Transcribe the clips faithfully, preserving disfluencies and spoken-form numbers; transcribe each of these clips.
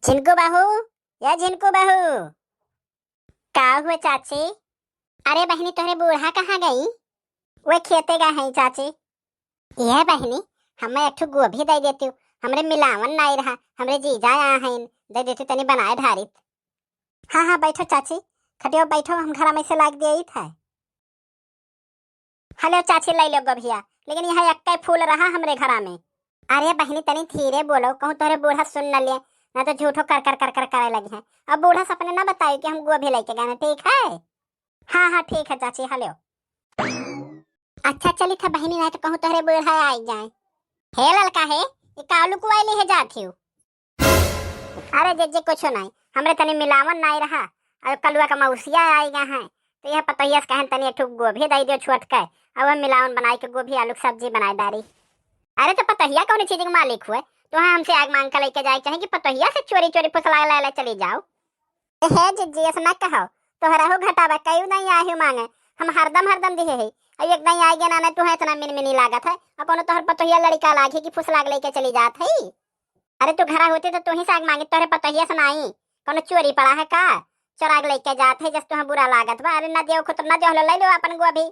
झिनकू बहू, या झिनकू बहू। का हुआ चाची? अरे बहिनी, तोहरे बूढ़ा कहाँ गई? वे खेते गए हैं चाची। यह बहिनी, हमें एक ठो गोभी दे देती, हमरे मिलावन नाई रहा, हमरे जीजा यहाँ हैं, दे देती तनी बनाए धारित। हाँ हाँ, बैठो चाची, खटियो बैठो, हम घरा में से लाग दिए था। हलो चाची, ले लो गोभिया, लेकिन यहाँ एक्के फूल रहा हमरे घरा में। अरे बहिनी, तनी धीरे बोलो, कहूँ तोहरे बूढ़ा सुन न लिए, ना तो झूठो कर कर कर कर करे लगी हैं। अब बूढ़ा से अपने ना बतायो कि हम गोभी लेके गए हैं, ठीक है? हाँ हाँ, ठीक है चाची, हलो। अच्छा चली था बहिनी, ना तो कहूँ तोहरे बूढ़ा आई जाए। हे ललका हे, ये का लुकुआई ली है जात हियो? अरे जिज्जी, कुछ नहीं, हमरे तनी मिलावन नाई रहा, और कलुआ का मौसिया आई गए हैं, तो यह पतोहिया से कहन तनी एक ठो गोभी दे दियो छोट के, और वह मिलावन बनाई के गोभी आलू की सब्जी बनाई डारी। अरे तो पतोहिया कौन चीज के मालिक हुए, तो हाँ हमसे आग मांग के लेके जाए चाहे कि पतोहिया से चोरी चोरी फुसला ले, ले चली जाओ। हे जिज्जी, ऐसा ना कहो, तोहरा हो घटावा कई नहीं आए हो मांगे, हम हरदम हरदम दिहे है। अब एक दाई आई गया ना, तुहे इतना मिनमिनी लागत है, अब कोनो तोहर पतोहिया लड़का लागे कि फुसलाग लेके चली जात है। अरे तू घरा होती तो तू ही साग मांगे, तोहरे पतोहिया से नाई, कोनो चोरी पड़ा है का? चोराग लेके जात है, जस तुहे बुरा लागत बा। अरे ना दियो खुद ना दियो, ले लो अपन गोभी।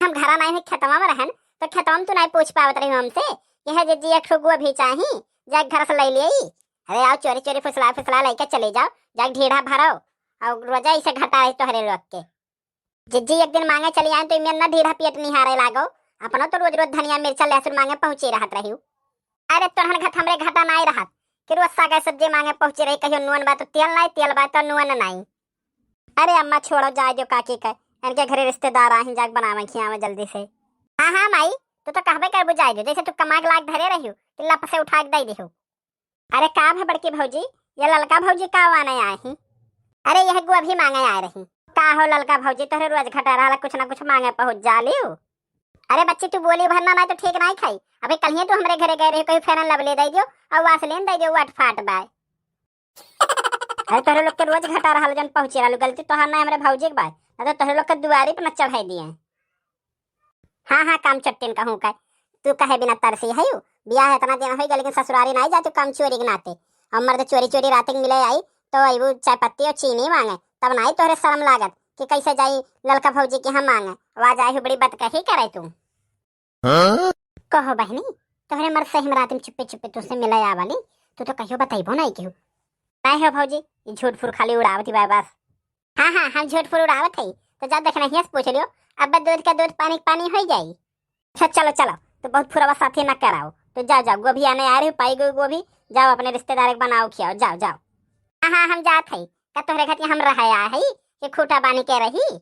हम घरा नाई है, खेतवा में रहन, तो खेतवा में तू नाई पूछ पावत रही हमसे कि हे जिज्जी एक ठो गोभी चाही, जाके घर से ले लिए। अरे आओ चोरी चोरी फुसला फुसला लेके चले जाओ, जाके ढीढ़ा भरो, और रोजा इसे घटा रही तोहरे लोग के। जिज्जी एक दिन मांगे चली आए तो इमें ना ढीढ़ा पियत निहारे लागो, अपनो तो रोज रोज धनिया मिर्चा लहसुन मांगे पहुँची रहत रही। अरे तोहन घट हमरे घटा नाई रहत कि रोज साग सब्जी मांगे पहुँची रही, कहियो नून बा तो तेल नाई, तेल बा तो नून नाई। अरे अम्मा छोड़ो, जाए दो काकी के, इनके घरे रिश्तेदार आहिन, जाके बनावे खियावे जल्दी से। हाँ हाँ माई, तू तो कहबे करबू जाए दो, जैसे तू कमा के लाग धरे रही हो कि लप से उठा के दे दे हो। अरे का भा बड़की भौजी, ये ललका भौजी का वाने आए ही? अरे यह गोभी मांगे आए रही। का हो ललका भौजी, तोहरे रोज घटा रहला, कुछ ना कुछ मांगे पहुँच जा लियो। अरे बच्ची तू बोली भरना नहीं तो ठीक नहीं खाई। अबे कल ही तू हमरे घरे गए रही, कहीं फेरन लवली दे दियो और वासलीन दे दियो, वट फाट बाय। अरे तोहरे लोग के रोज घटा रहल जन पहुँचे रहलू, गलती तोहार नहीं हमरे भौजी के बाय, ना तो तोहरे लोग के दुआरी पर न चढ़ाई दिए। हाँ हाँ, काम चट्टिन कहूँ का, तू कहे बिना तरसी है यू? बियाह इतना दिन हो गया लेकिन ससुरारी नहीं जाती काम चोरी के नाते। और मर्द चोरी चोरी रात के मिले आई तो अबू चाय पत्ती और चीनी मांगे, तब नहीं तोहरे शर्म लागत कि कैसे जाई ललका भौजी के हम मांगे। आवाज आई हो बड़ी बतकही करे तू। हाँ? कहो बहनी, तोहरे मर्द से हम रात में चुप्पे चुप्पे तुझसे मिले आवाली, तू तो कहियो बतैबो नहीं केहू। नहीं हो भौजी, ये झूठ फूर खाली उड़ावत ही बाय बस। हाँ हाँ, हम झूठ फूर उड़ावत है, तो जा देखना हिया से पूछ लियो, अब दूध का दूध पानी का पानी हो जाई। अच्छा चलो चलो, तो बहुत फुरवा साथी ना कराओ, तो जाओ जाओ, गोभी आने आ रही हो, पाई गई गोभी, जाओ अपने रिश्तेदार के बनाओ खियाओ, जाओ जाओ। हाँ हाँ, हम जात है, का तोहरे घर हम रहे आ है कि खूटा बानी के रही?